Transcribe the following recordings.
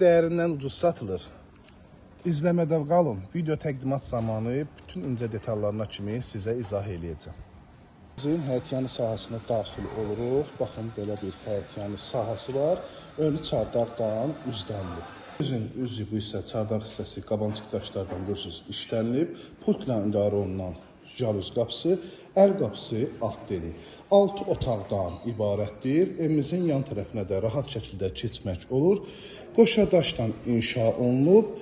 Dəyərindən ucuz satılır. İzləmədə qalın. Video təqdimat zamanı bütün incə detallarına kimi sizə izah eləyəcəm. Bizim həyətyanı sahəsinə daxil oluruq. Baxın, belə bir həyətyanı sahəsi var. Önü çardaqdan üzlənilib. Üzün üzü bu hissə çardaq hissəsi qabancıq daşlardan görürsünüz işlənilib. Pultla idarə olunan jaluz qapısı, əl qapısı alt deli. 6 otaqdan ibarətdir. Evimizin yan tərəfinə də rahat şəkildə keçmək olur. Qoşa daşdan inşa olunub.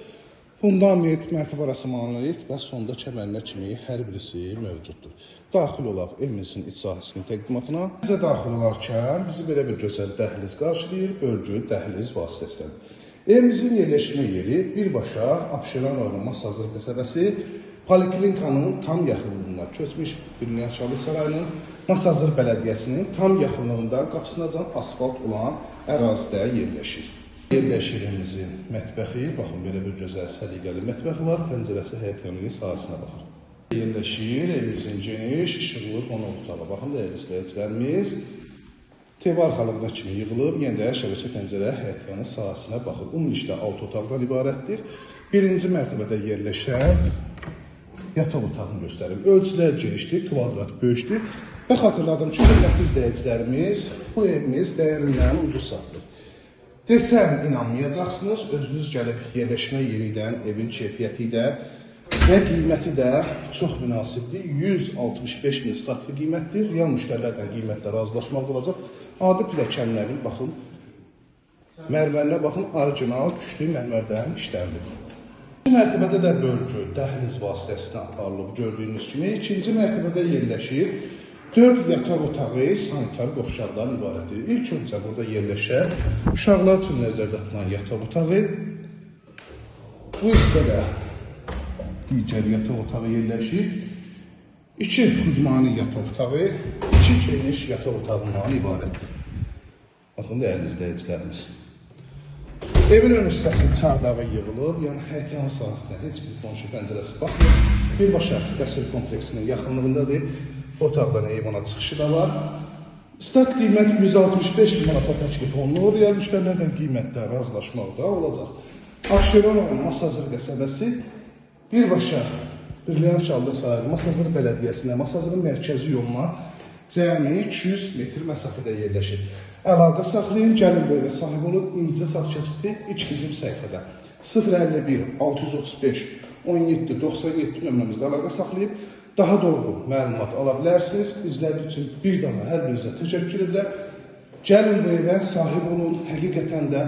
Fundament, mərtəbə arası monolit və sonda kəmərinə kimi hər birisi mövcuddur. Daxil olaq evimizin iç sahəsinin təqdimatına. Bizə daxil olarkən bizi belə bir gözəl dəhliz qarşılayır, bölgü dəhliz vasitəsilə. Evimizin yerləşmə yeri birbaşa Abşeron rayonu Masazır qəsəbəsi, Poliklinkanın tam yaxınlığında, köçmüş Brilliant Şahlıq Sarayının Masazır Bələdiyyəsinin tam yaxınlığında qapısınacan asfalt olan ərazidə yerləşir. Yerləşir evimizin mətbəxi, baxın belə bir gözəl səliqəli mətbəxi var, pəncərəsi həyətyanı sahəsinə baxır. Yerləşir evimizin geniş, işıqlı qonaq otağı. Baxın dəyərli izləyicilərimiz, TV arxalığına kimi yığılıb, yenə də şəbəkə pəncərə həyətyanı sahəsinə baxır. Ümumilikdə 6 otaqdan ibarətdir. Birinci mərtəbədə yerləşən yataq otağını göstərim. Ölçülər genişdir, kvadrat böyükdür. Və xatırladım ki, hörmətli izləyicilərimiz, bu evimiz dəyərindən ucuz satılır. Desəm inanmayacaqsınız, özünüz gəlib yerləşmə yeri ilə, evin keyfiyyəti ilə və qiyməti də çox münasibdir. 165 min statlı qiymətdir. Real müştərilərdən qiymətlə razılaşmaq olacaq. Adi pilləkənlərin, baxın, mərmərinə baxın, orijinal güclü mərmərdən işlənilib. İkinci mərtəbədə də bölgü dəhliz vasitəsilə aparılıb gördüyünüz kimi. İkinci mərtəbədə yerləşir 4 yataq otağı sanitar qovşaqdan ibarətdir. İlk öncə burada yerləşər uşaqlar üçün nəzərdə tutulan yataq otağı. Bu hissədə digər yataq otağı yerləşir. 2 xudmani yataq otağı, 2 geniş yataq otağından ibarətdir. Baxın dəyərli izləyicilərimiz. Evin ön hissəsi çardağı yığılıb, yəni həyətyanı sahəsində heç bir qonşu pəncərəsi baxmır. Birbaşa qəsr kompleksinin yaxınlığındadır. Otaqdan eyvana çıxışı da var. Start qiymət 165 min manata təklif olunur. Real müştərilərdən qiymətdə razılaşmaq da olacaq. Abşeron rayonu Masazır qəsəbəsi birbaşa Brilliant Şahlıq Sarayı Masazır Bələdiyyəsinə, Masazırın mərkəzi yoluna cəmi 200 metr məsafədə yerləşir. Əlaqə saxlayın, gəlin bu evə sahib olun. İncə satışa çıxdı ilk bizim səhifədə. 051 635 17 97 nömrəmizdə əlaqə saxlayıb daha doğru məlumat ala bilərsiniz. İzlədiyiniz üçün bir daha hər birinizə təşəkkür edirəm. Gəlin bu evə sahib olun. Həqiqətən də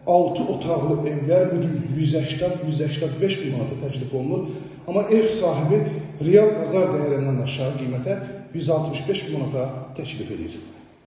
6 otaqlı evlər bugün 180-185 min manata təklif olunur. Amma ev sahibi real bazar dəyərindən aşağı qiymətə 165 min manata təklif edir.